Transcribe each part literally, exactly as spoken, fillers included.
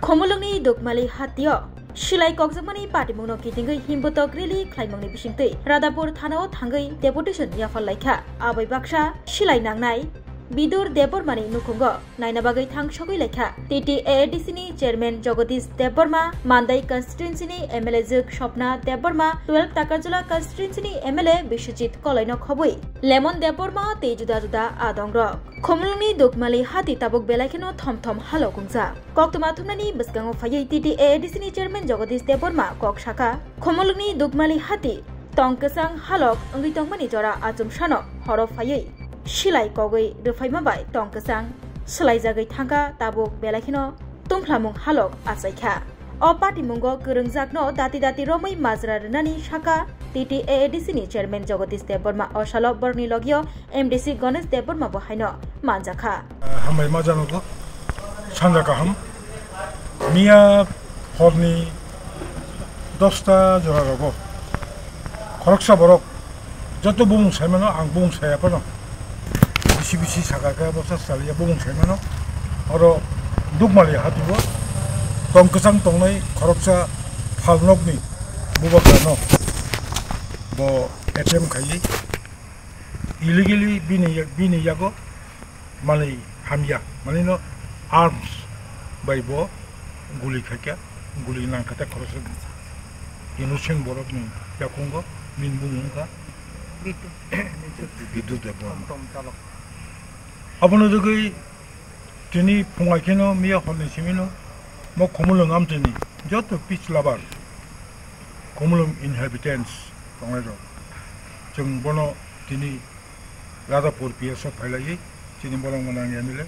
Khumulwngni Dukmali hatio silai kokjakmani patimungno kitingwi himbotok rally khlaimungni bisingtwi Radhapur thanao thangwi deputation yaphar laikha. Abai baksa silai nangnai Bidur Debbarmani nukhungo naina bagwi thangsogwi laikha. T T A A D C ni chairman Jagadish Debbarma, Mandai constituency ni M L A jwk Swapna Debbarma, twelve Takarjala constituency ni M L A Biswajit Kolaino khobwi Lemon Debbarma tei juda juda adongrok. Khumulwngni Dukmali hati tabuk belai kheno thom thom halok wngjak. Koktwma thumnani bwskango phaiwi T T A A D C ni chairman Jagadish Debbarma kok sakha, Khumulwngni Dukmali hati tong kwchang halok wngwi tongmani jora achomsano horo phaiwi silai kogwi rwphaima bai tong kwchang swlaijagwi thangkha, tabuk belai kheno tungphlamung halok achaikha. O patimungo kwrwngjakno dati dati romwi majra rwnani sakha T T A A D C ni chairman Jagadish Debbarma. O salo borokni logio M D C Ganesh Debbarma bo haino manjakha. Hambai ma janogo, sanja kaham. Miya horni dosta jora rogo khoroksa borok joto bumung saimano, ang bumung saya phano bisi bisi saka khe bwsa saliya bumung saimano. Oro Dukmali hatibo tong kwchang tongnai khoroksa phalnokni bubagrano bo attempt khaiwi illegally bini, bini yago manwi hamya, manwino arms bai bo guli khaikha, guli nangkha tei khoroksa innocent borokni yakungo bini bumung wngkha Bidhu Debbarma. Abono jogwi tini phungai kheno miya horni simino mo Khumulwng amchaini joto peace lover, Khumulwng inhabitants tongnairok, chwng bono tini Radhapur P S o phailaiwi chini borok gwnang M L A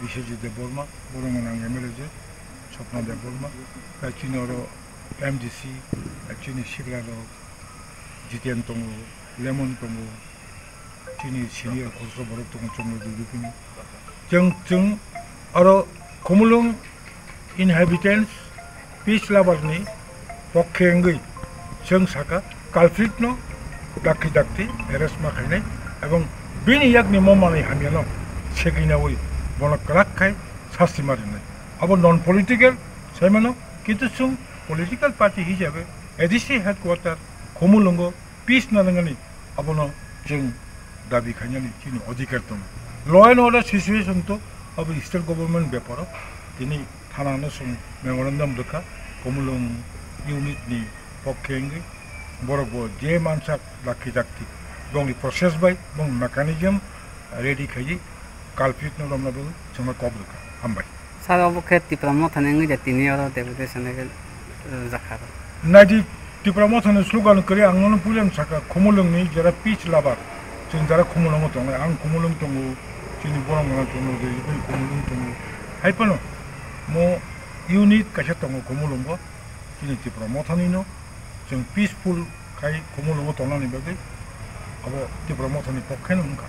Biswajit Debbarma, borok gwnang M L A je Swapna Debbarma, tei chini oro M D C, tei chini sigra rok Jiten tongo, Lemon tongo, chini senior khoroksa borok tongo, chwngno dudukuni. Chwng, chwng oro Khumulwng inhabitants, peace lover ni pokhe wngwi chwng saka culprit no dakti dakti arrest ma khainai ebong bini yakni mo manwi hamya no segwinawi bono kwrak khai sasti ma rinai. Abo non political saimano, kintu chwng political party hisabe A D C headquarter Khumulwngo peace na nangani, abono chwng dabi khainani chini adhikar tongo. Law and order situation to abo state government beparo tini thana no chwng memorandum rwkha, Khumulwng unit ni pokhe wngwi borok bo je mansak dakti dakti bongni process bai bong mechanism ready khaiwi culprit no romna bagwi chwngno kok rwkha. Hambai. Sir, obo khe Tipra Mothani wngwi de tini oro deputation khe, eh, jakha. Naidi, Tipra Mothani slogan kwrwi ang nono puila saka, Khumulwngni jera peace lover, chwng jera Khumulwngo tongnai, ang Khumulwng tongo, chini borok mano tongo, je bini Khumulwng tongo. Hai phano mo unit kaisa tongo Khumulwngo, chini Tipra Mothani no, chwng peaceful khai Khumulwngo tongnani bagwi abo Tipra Mothani pokhe no wngkha.